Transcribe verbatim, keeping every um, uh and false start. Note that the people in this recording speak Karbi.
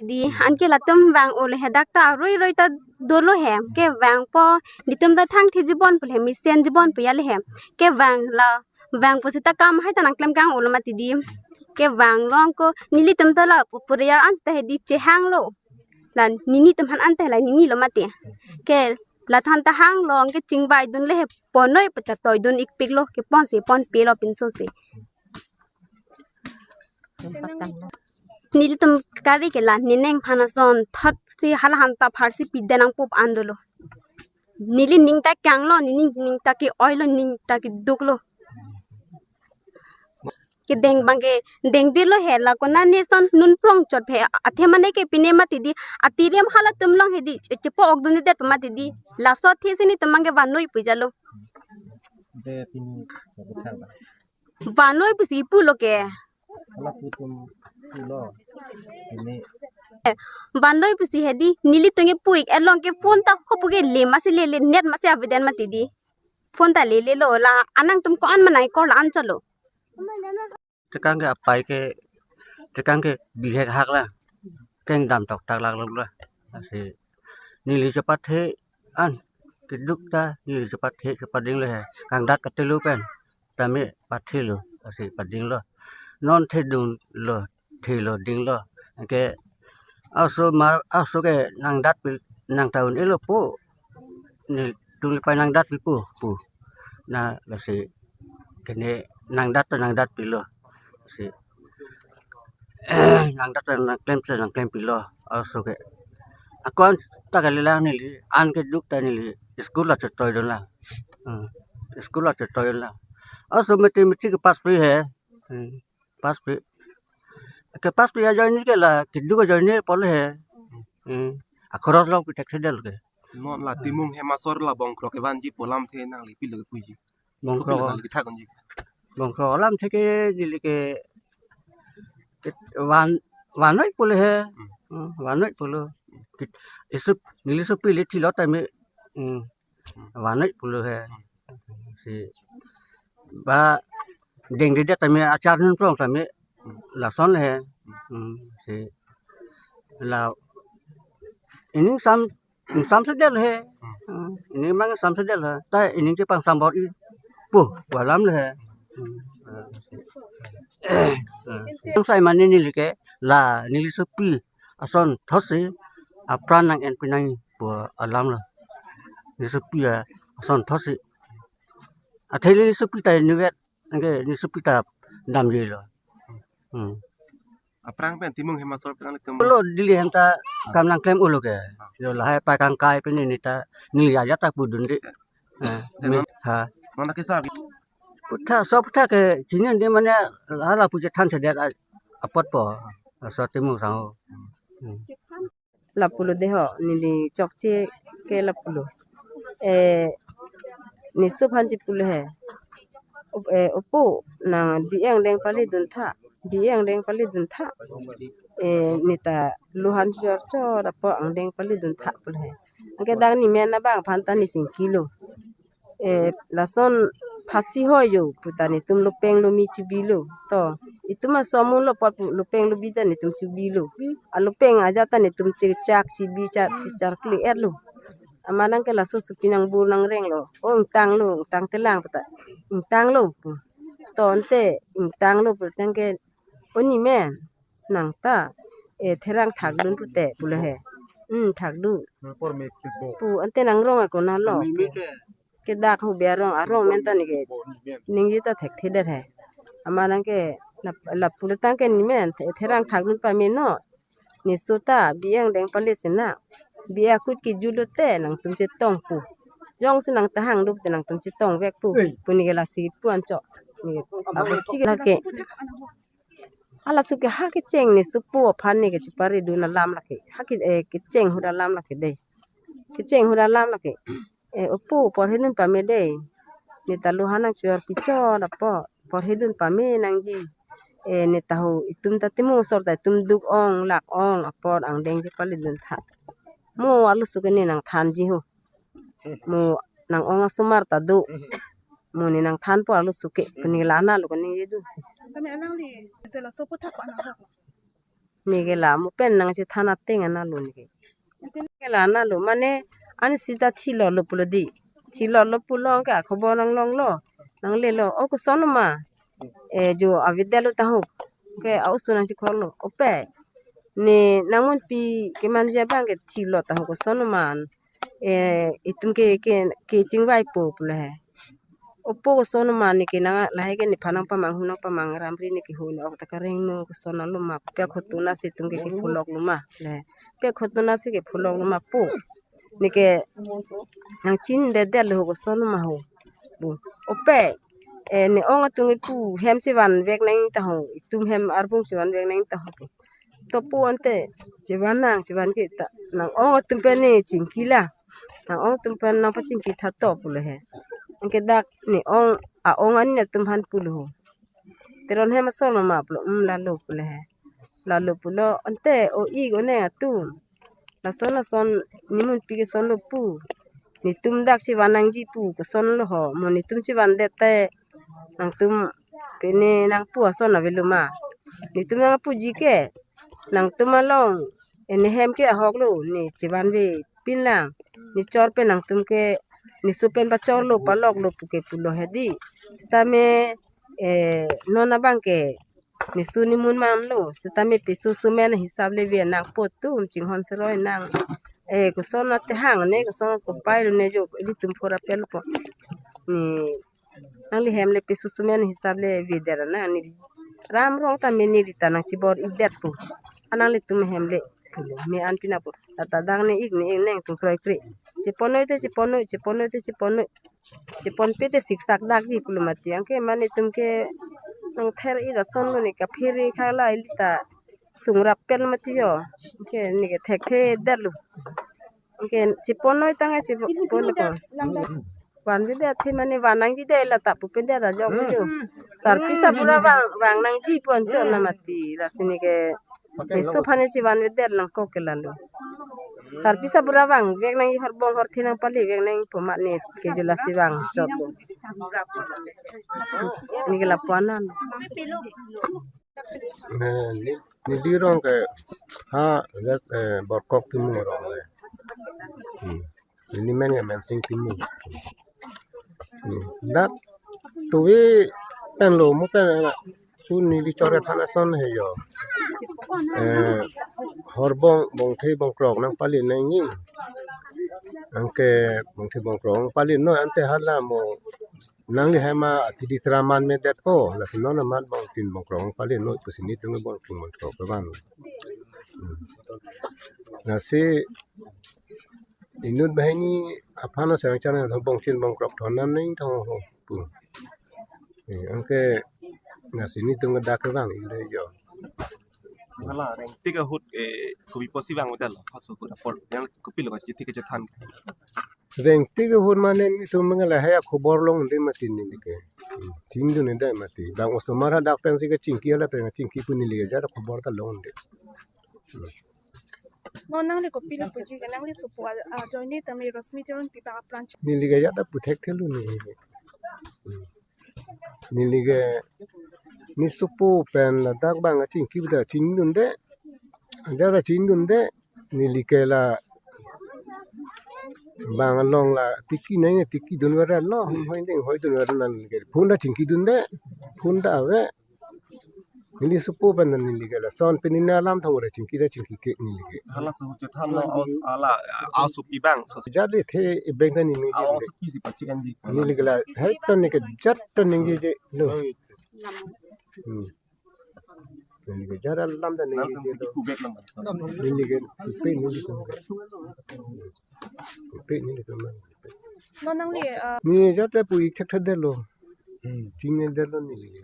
Di anke latum vang-o le he, dak ta aroi roi ta dolo he. Kevangpo, netum ta thangthe jibon pu le he, mesen jibon pu ya le he. Kevang la, vangpo seta kam hai ta nangklem kang-o lo mati di. Kevang long ko, nelitum ta la pu puriyar an seta he di chehang lo. La nelitum aphan ante la neli lo mati. Ke la than ta hang long ke chingbai dun le he, ponnoi pu ta toi dun ikpik lo, ke pon si pon pe lo pinso si. Nelitum kari ke la nening aphan ason thot si hala han ta phar si pide nangpup an dolo. Neli ning ta kang lo, neli ning ta ke-oi lo, ning ta keduk lo. Kedeng abang ke dengde lo he, la konane son nun prong chot he, athe mane ke pine mati di, atirem halatum long he di, che-, chepo ok dun det mati di. Laso athe si netum abang ke vannoi pu jalo. De pini sabut thang ba. Vannoi pusi pulo ke. Hala putum pulo. Ini. Vannoi pusi he di, nelitum ke pu-ik along ke phone ta hopu ke le masi lele, net masi aveden mati di. Phone ta lele lo, la anangtum ko-an manai ko la an cholo. Tekang ke apai ke, tekang ke bihek hak la. Kengdam toktak lak lak la. Lasi neli chepathe an keduk ta neli chepathe chepading le he. Kangdat katelu pen. Tame pathe lo, lasi pading lo. Non thedung lo, the lo, ding lo. Anke aso mar, aso ke nangdat pi, nang ta un-e lo po. Netum le pai nangdat pi po, pu. Na lasi kene nangdat ta nangdat pi lo. Si nangdat ta nangklem ta nangklem pi lo. Aso ke. Ako-an ta kali la neli, an keduk ta neli school la chotoi dun la. Hmm. School la chotoi dun la. Aso mathematics ke pass pi he. Hmm. Pass pi. Ke pass pi ajoine ke la, keduk ajoine pu le he. Hmm. Akhoros long pi thekthedel ke. Non la Timung hem asor la bongkrok kevanji pu alamthe nangli pilo ke puji. Bongkrok. Kopilo nangli kethak unji. Bongkrok alamthe ke neli ke, ke van, vannoi pu le he. Hmm. Hmm, vannoi pulo. Kit-, isup, neli sopi le thilo tame. Hmm. Vannoi pulo he. Si ba dengde det tame achar nun prong tame lason le he. Hmm, si la ining sam, ingsam sedel he. Hmm, ining mang sam sedel he. Ta ining ke pangsam bor-i pu, pu alam le he. Hmm. Pangsai mane neli ke la neli sopi ason thotsi apran nang-en pinang pu alam lo. Neli sopi ason thotsi. Athe neli sopi ta inutvet, anke neli sopi ta damji lo. Hmm. Aphrang pen Timung hem asor pen nangtum. Lo Delhi hem ta kam nangklem ulo ke. Yo lahai pakangkai pen neli ta neli ajat ta pudun di. Eh, te mi, non, ha. Non ke sa. Putha, so putha ke chini de mane hala pu chethan sedet a-, apotpo. Aso Timung sang ho. Hmm. Lapulo de ho, neli chokche ke lapulo. Eh, ne sup aphan chepulo he. Op-, eh, opo, nang bi-e angdeng pali duntha, bi-e angdeng pali duntha. Eh, ne ta lo han chor chor apot angdeng pali duntha pulo he. Anke dak ne men abang aphan ta ne chingkilo. Eh, lason phasi hoi jo pu ta netum lopeng lomi chibilo. To, itum aso amun lo apot pu lopeng lobi ta netum chibilo. Alopeng ajat ta netum chechak chibi chak chechak kle-et lo. Amat nang ke laso sopi nangbur nangreng lo. O ingtang lo, ingtang telang pu ta. Ingtang lo pu. To ante ingtang lo pu tangke, o ne men, nang ta, eh, therang thakdun pute pulo he. Hmm, thakdun. Pu ante nangrong ako na lo. Ke dak hu be arong, arong men ta ne ke ningje ta thekthedet he. Amat nang ke lap-, lapulo tangke ne men the-, therang thakdun pame non. Ne so ta bi-e angdeng pali si na. Bi-e akut kejut lote nangtum chetong pu. Jongsi nang ta hang duk te nangtum chetong vek pu. Pu ne ke lasi pu anchot. Ne ke abo si ke lake. Halaso ke ha kecheng ne sopo aphan ne kecheparidun alam lake. Ha ke, eh, kecheng ahut alam lake de. Kecheng ahut alam lake. Eh, opo porhidun pame de. Ne ta lo han nangchor pichor apot porhidun pame nangji. Eh, ne ta ho itum ta Timung asor ta itum duk ong lak ong apot angdeng chepalidun tha. Mo arloso ke ne nangthanji ho. Mo nang-ong asomar ta do. Mo ne nangthanpo arloso ke. Pu ne la na lo ko ne ye dun si. Tame alangli je laso aphuthak ko-an ahok? Neke la mo pen nangchethan ateng analo neke. Neke la analo mane ani sita thilo lo pulo di. Thilo lo pulo ke akhobor nanglonglo. Nanglelo o koson ma. Eh, jo avedetlo tahok. Ke a-oso nangchekhorlo. Ope. Ne nangmunpi kemanji abang ke thilo tahok koson ma. Eh, itum ke, ke, kechingvaipo pulo he. Opo koson ma neke nang lahai ke nephan nangpamanghu nangpamangramri neke hu ne ok ta karengno koson lo ma kopi akhotona si itum ke kepholoklo ma le. Pe akhotona si kepholoklo ma po. Neke nangchinidetlo koson ma ho. Bu. Ope. Eh, ne ong atum ipu hem chevanvek nang tahok. Itum hem arbung chevanvek nang tahok. Topo ante chevan nang chevan ke ta nang ong atum pen ne chingki la. Nang ong atum pen nangpachingki tha to pulo he. Anke dak ne ong a-ong ani atum aphan pulo ho. Teron hem ason lo ma pulo, um, lalo pulo he. Lalo pulo ante o-ik oneng atum. Lason lason nemunpi keson lo pu. Netum dak chevan nangji pu koson lo ho. Mo netum chevandet te nangtum pene nangpu ason avelo ma. Netum nangpuji ke nangtum along. Ene hem ke ahok lo ne chevanve pinlang. Ne chor pen nangtum ke neso pen pachorlo paloklo puke pulo he di. Sitame, eh, non abang ke neso nemun manlo. Sitame peso somen hisap le ve nangpo atum chinghon seroi nang. Eh, koson atehang ne koson kopai lo ne jo ilitum phora pel po. Ne nangli hem le peso somen hisap le vedet nang ne. Ram rong ta me neli ta nangchibor-idetpo. Ananglitum hem le. Me an pina po. Tata dak ne-ik ne-ik neng tum kroikre. Cheponnoi te cheponnoi, cheponnoi te cheponnoi. Cheponpe te siksak dakji pulo mati. Anke mane itum ke nangther-i ason lo ne kaphere khala ili ta sungrap pen mati jo. Anke neke thekthedetlo. Anke cheponnoi tangte cheponnoi ko. Vanvedet athe mane van nangjidet la ta pupe det ajok jo. Sarpi sabura vang, vang nangji ponchot na mati. Lasi neke meso aphan chevanvedet nangkok ke lalo. Sarpi sabura vangvek nangji horbong horthe nangpalevek nangji po mane ke jo lasi vangchot lo. Neke lapu-an an. Eh, ne, neli rong ke ha, dak, eh, Borkok Timung rong le. Hmm. Neli men ke Mensing Timung. Hmm. Dak tuvi pen lo mo pen la. Tu neli chor-e than ason he jo. Eh, horbong bongthe bongkrok nangpali nangji. Anke bongthe bongkrok nangpali noi ante hala mo nangli hem athe di traman medet po. Lasi non amat bongthin bongkrok nangpali noi pusi netum bongthin bongkrok ke van. Hmm. Lasi inut banghini aphan asang chana bongthin bongkrok thon nam neng thong ho pu. Eh, anke lasi netum ke dak ke vang inde jo. Hala rengtik ahut, eh, kopi pusi vangvedetlo, paso ahut apor yang kopilo kachethik kachethan. Rengtik ahut mane netum ke lahai akhobor longde mati neli ke. Hmm, chingdunde mati. Bang osomar hadak pensi kachingki hala pen chingki pu neli ke jat akhobor ta longde. Hmm. Non nangli kopilo puji ke nangli sopo a, a, ajoine tame Rosmi Teronpi bang apran che. Neli ke jat apu thekthelo neli ke. Hmm. Neli ke ne sopo pen ladak bang kachingki pu ta chingdunde. Jat ta chingdunde. Neli ke la bang along la tiki nang tiki dunverlo, hoi ding hoi dunver nang ke. Phone ta chingkidunde. Phone ta ave. Neli sopo pen neli ke lason pini ne alam thang ore chingki ta chingki ke neli ke. Hala so chethan lo aus ala aus pi bang so. Jat le the e beng ta neli ke. Aus pi si pachi anji. Neli ke la hai ta neke jat ta ningje je lo. Hmm. Neli ke jat alam ta ningje je lo. Neli ke pe neli ke. Pe neli ke. Non nangli, ah, neli jat le pu ik thekthedetlo. Hmm. Chingnedetlo neli ke.